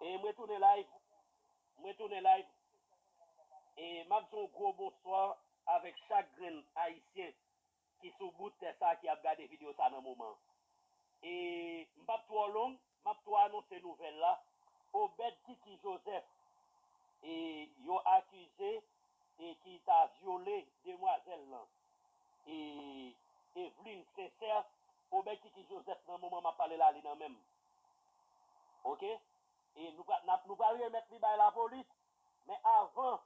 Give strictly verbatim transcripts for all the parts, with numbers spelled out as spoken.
E mwen tounen live. Mwen tounen live. E m ap di yon gwo bonswa avèk chak grenn Ayisyen ki sou bout tè sa ki ap gade videyo sa nan moman. E m p ap twò long, m ap tou anonse nouvèl la. Obed Kiki Joseph, e yo akize e ki ta vyole demwazèl lan. E Eveline Sincère, Obed Kiki Joseph nan moman m ap pale la li nan men m. Oke? E nou pral, n ap, nou pral remèt li bay lapolis. Men avan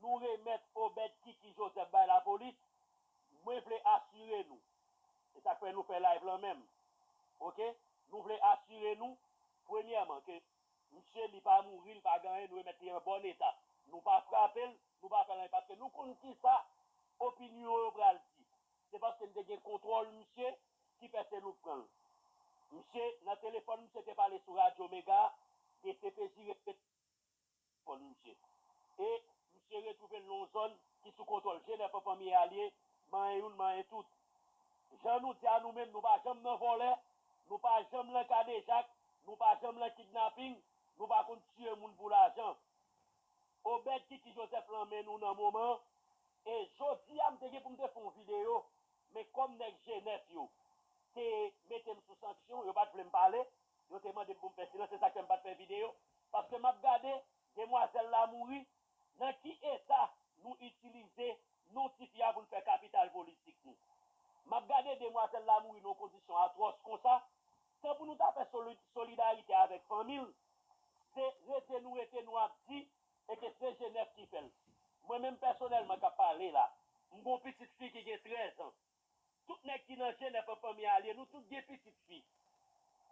nou remèt Obed Kiki Joseph bay lapolis, mwen vle asire nou. Se sa k fè nou fè live lan menm. Oke? Nou vle asire nou, premyèman, ke misye li pa mouri, li pa gen anyen, nou remèt li an bòn eta. Nou pa frape l, nou pa fè l anyen, paske nou konn kisa opinyon yo pral di. Se paske n te gen kontwòl misye ki fè se nou k pran l. Misye, nan telefòn, misye te pale sou Radyo Mega, D C P J repete telefòn misye. E misye retwouve l nan yon zòn ki sou kontwòl G nèf an fanmi e alye, manyen youn, manyen tout. Jan nou di a nou menm, nou pa janm nan vòlè, nou pa janm nan kadejak, nou pa janm nan kidnaping, nou pa konn tiye moun pou lajan. Obed Kiki Joseph lan men nou nan moman, e jodi a m te gen pou m te fè yon videyo, men kòm nèg G nèf yo te mete m sou sanksyon, yo pa t vle m pale, yo te mande m pou m fè silans, se sa k fè m pa t fè videyo, paske m ap gade demwazèl la mouri, nan ki eta nou itilize non tifi a pou n fè kapital politik nou. M ap gade demwazèl la mouri nan yon kondisyon atwòs konsa, tan pou nou ta fè soli-, solidarite avèk fanmi l, se rete nou rete nou ap di e ke se G nèf ki fè l. Mwen menm pèsonèlman k ap pale la, m gon pitit fi ki gen trèz an. Tout nèg ki nan G nèf an fanmi alye, nou tout gen pitit fi.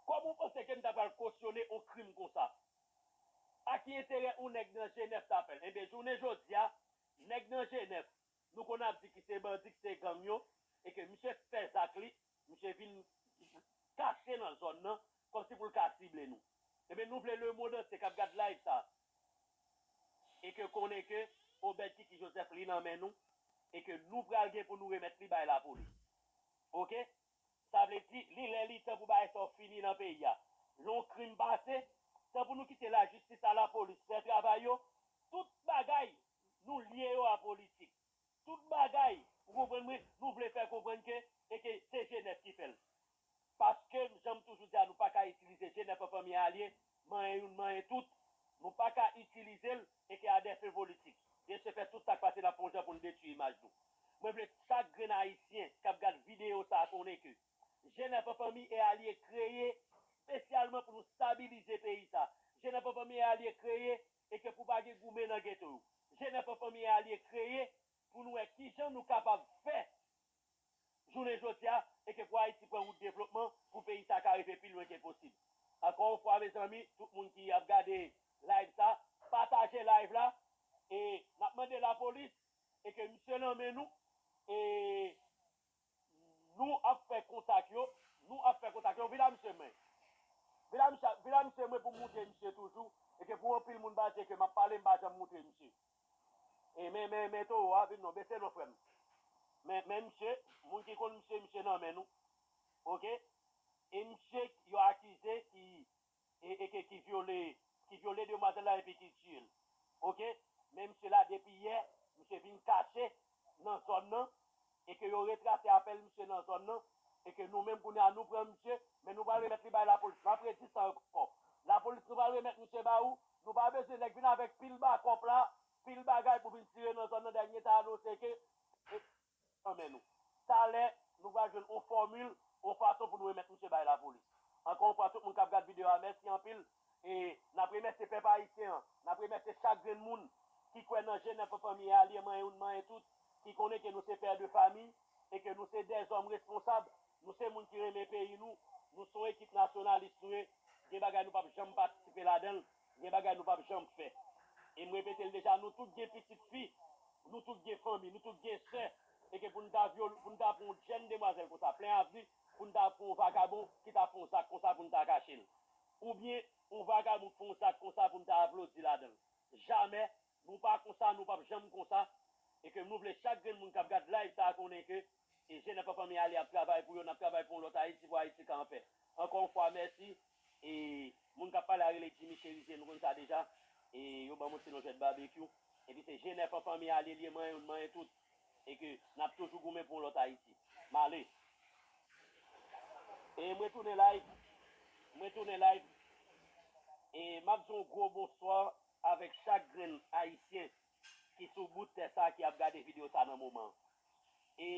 Kòman w panse ke m ta pral kosyone yon krim konsa? A ki enterè yon nèg nan G nèf ta fè l? Enben, jounen jodi a, nèg nan G nèf, nou konn ap di ki se bandi, ki se gang yo, e ke misye fè zak li, misye vin kache nan zòn nan, kòmsi pou l ka sible nou. Enben, nou vle lemonn antye k ap gad live sa, e ke konnen ke Obed Kiki Joseph li nan men nou, e ke nou pral gen pou nou remèt li bay lapolis. Oke? Sa vle di, li lè li tan pou bagay sa yo fini nan peyi a. Lè yon krim pase, tan pou nou kite lajistis a lapolis fè travay yo, tout bagay nou lye yo a politik. Tout bagay, ou konprann mwen, nou vle fè konprann ke, e ke se G nèf ki fè l. Paske, jan m toujou di a, nou pa ka itilize G nèf an fanmi alye, manyen youn, manyen tout. Nou pa ka itilize l e ke a dè fen politik. De se fè, tout sa k pase, n ap fè yon jan pou n detwi imaj nou. Mwen vle chak grenn Ayisyen k ap gad videyo sa a konnen ke G nèf an fanmi e alye kreye espesyalman pou nou stabilize peyi sa. G nèf an fanmi e alye kreye e ke pou pa gen goumen nan geto yo. G nèf an fanmi e alye kreye pou nou wè kijan nou kapab fè jounen jodi a, e ke pou Ayiti pran wout devlopman, pou peyi sa ka rive pi lwen ke posib. Ankò yon fwa, mezanmi, tout moun ki ap gade live sa, pataje live la, e n ap mande lapolis, e ke misye nan men nou, e nou ap fè kontak yo, nou ap fè kontak yo, vin a misye mwen. Vin a misye, vin a misye mwen pou m montre misye toujou, e ke pou anpil moun pa di ke m ap pale, m pa janm montre misye. E men, men, men towo a vin non, bese non frè m. Men, men misye, moun ki konn misye, misye nan men nou. Oke? E misye yo akize ki, e, e ke ki vyole, ki vyole demwazèl la epi ki tiye l. Oke? Men misye la depi yè, misye vin kache nan zòn nan, e ke yo retrase apèl misye nan zòn nan, e ke nou menm kounye a nou pran misye, men nou pral remèt li bay lapolis. M ap redi sa ankò. Lapolis nou pral remèt misye ba ou, nou pa bezwen nèg vin avèk pil bakòp la, pil bagay pou vin tire nan zòn nan, dènye ta anonse ke, e, nan men nou. Talè, nou pral jwenn yon fòmil, yon fason pou nou remèt misye bay lapolis. Ankò yon fwa, tout moun k ap gad videyo a, mèsi anpil. E n ap remèsye pèp ayisyen an, n ap remèsye chak grenn moun ki kwè nan G nèf an fanmi alye, manyen youn, manyen tout, ki konnen ke nou se pè de fami e ke nou se dèzòm responsab, nou se moun ki renmen peyi nou, nou se yon ekip nasyonalis nou ye, gen bagay nou p ap janm patisipe ladan l, gen bagay nou p ap janm fè. E m repete l deja, nou tout gen pitit fi, nou tout gen fanmi, nou tout gen sè, e ke pou n ta vyole, pou n ta pran yon jèn demwazèl konsa, plen avni, pou n ta pran yon vakabon ki ta fè yon zak konsa pou n ta kache l. Oubyen yon vakabon k fè yon zak konsa pou n ta aplodi ladan l. Jamè, nou pa konsa, nou p ap janm konsa. E ke nou vle chak grenn moun k ap gad live sa a konnen ke e G nèf an fanmi alye ap travay pou yo, n ap travay pou yon lòt Ayiti, pou Ayiti ka anpè. Ankò yon fwa, mèsi. E moun k ap pale a rele Jimmy Cherizier, nou konn sa deja. E yo ban m yon ti non jwèt babekyou. Epi se G nèf an fanmi a li ye, li ye manyen youn, manyen tout. E ke n ap toujou goumen pou yon lòt Ayiti. M ale. E mwen tounen live. Mwen tounen live. E m ap di yon gwo bonswa avèk chak grenn Ayisyen ki sou bout tè sa ki ap gade videyo sa nan moman. E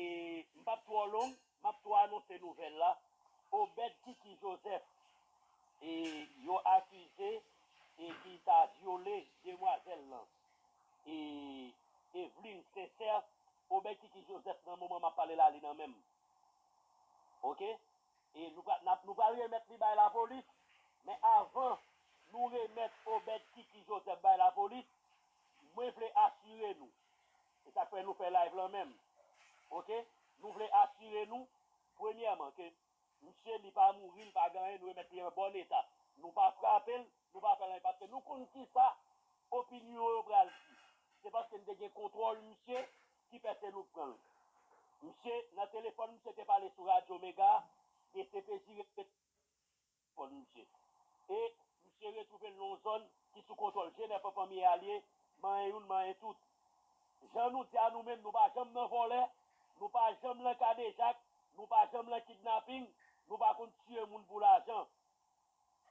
m p ap twò long, m ap tou anonse nouvèl la. Obed Kiki Joseph, e yo akize e ki ta vyole demwazèl lan. E Eveline Sincère, Obed Kiki Joseph nan moman m ap pale la, li nan men m. Oke? E nou pral, n ap, nou pral remèt li bay lapolis. Men avan nou remèt Obed Kiki Joseph bay lapolis, mwen vle asire nou. E sa k fè nou fè live lan menm. Oke? Nou vle asire nou, premyèman, ke misye, li pa mouri, li pa gen anyen, nou remèt li an bòn eta. Nou pa frape l, nou pa fè l anyen, paske nou konn kisa opinyon yo pral di. Se paske n te gen kontwòl misye ki fè se nou k pran l. Misye, nan telefòn, misye te pale sou Radyo Mega, D C P J telefòn misye. E misye retwouve l nan yon zòn ki sou kontwòl G nèf an fanmi a li ye, manyen youn, manyen tout. Jan nou di a nou menm, nou pa janm nan vòlè, nou pa janm nan kadejak, nou pa janm nan kidnaping, nou pa konn tiye moun pou lajan.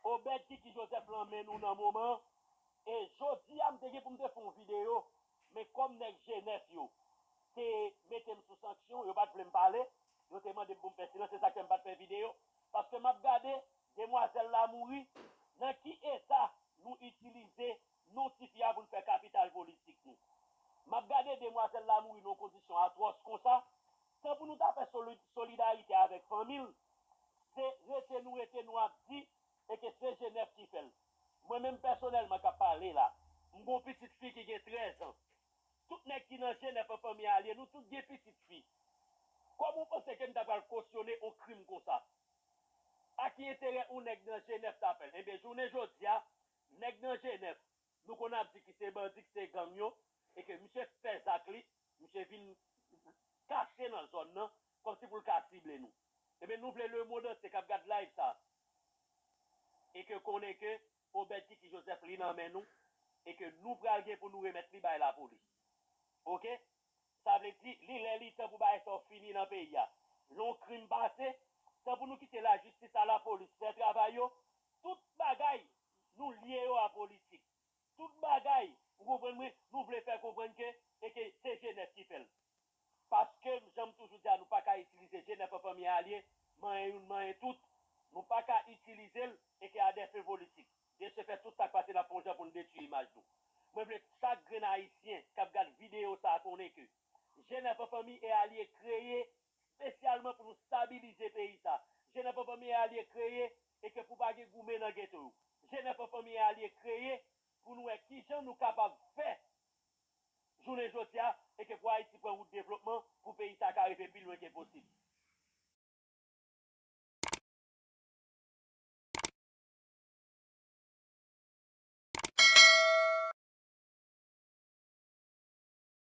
Obed Kiki Joseph lan men nou nan moman, e jodi a m te gen pou m te fè yon videyo, men kòm nèg G nèf yo te mete m sou sanksyon, yo pa t vle m pale, yo te mande m pou m fè silans, se sa k fè m pa t fè videyo, paske m ap gade demwazèl la mouri, nan ki eta nou itilize non tifi a pou n fè kapital politik nou. M ap gade demwazèl la mouri nan yon kondisyon atwòs konsa, san pou nou ta fè soli-, solidarite avèk fanmi l, se rete nou rete nou ap di e ke se G nèf ki fè l. Mwen menm pèsonèlman k ap pale la, m gen yon pitit fi ki gen trèz an. Tout nèg ki nan G nèf an fanmi a li ye, nou tout gen pitit fi. Kòman w panse ke m ta pral kosyone yon krim konsa? A ki enterè yon nèg nan G nèf ta fè l? Enben, jounen jodi a, nèg nan G nèf, nou konn ap di ki se bandi, ki se gang yo, e ke misye fè zak li, misye vin kache nan zòn nan, kòmsi pou l ka sible nou. Enben, nou vle lemonn antye k ap gad live sa, e ke konnen ke Obed Kiki Joseph li nan men nou, e ke nou pral gen pou nou remèt li bay lapolis. Oke? Sa vle di, li lè li tan pou bagay sa yo fini nan peyi a. Lè yon krim pase, tan pou nou kite lajistis a lapolis fè travay yo, tout bagay nou lye yo a politik. Tout bagay, ou konprann mwen, nou vle fè konprann ke, e ke se G nèf ki fè l. Paske, jan m toujou di a, nou pa ka itilize G nèf an fanmi a li ye, manyen youn, manyen tout. Nou pa ka itilize l, e ke a dè fen politik. De se fè, tout sa k pase, n ap fè yon jan pou n detwi imaj nou. Mwen vle chak grenn Ayisyen k ap gad videyo sa a konnen ke G nèf an fanmi e a li ye kreye espesyalman pou nou stabilize peyi sa. G nèf an fanmi e a li ye kreye e ke pou pa gen goumen nan geto yo. G nèf an fanmi e a li ye kreye pou nou wè kijan nou kapab fè jounen jodi a e ke pou Ayiti pran wout devlopman, pou peyi sa ka rive pi lwen ke posib.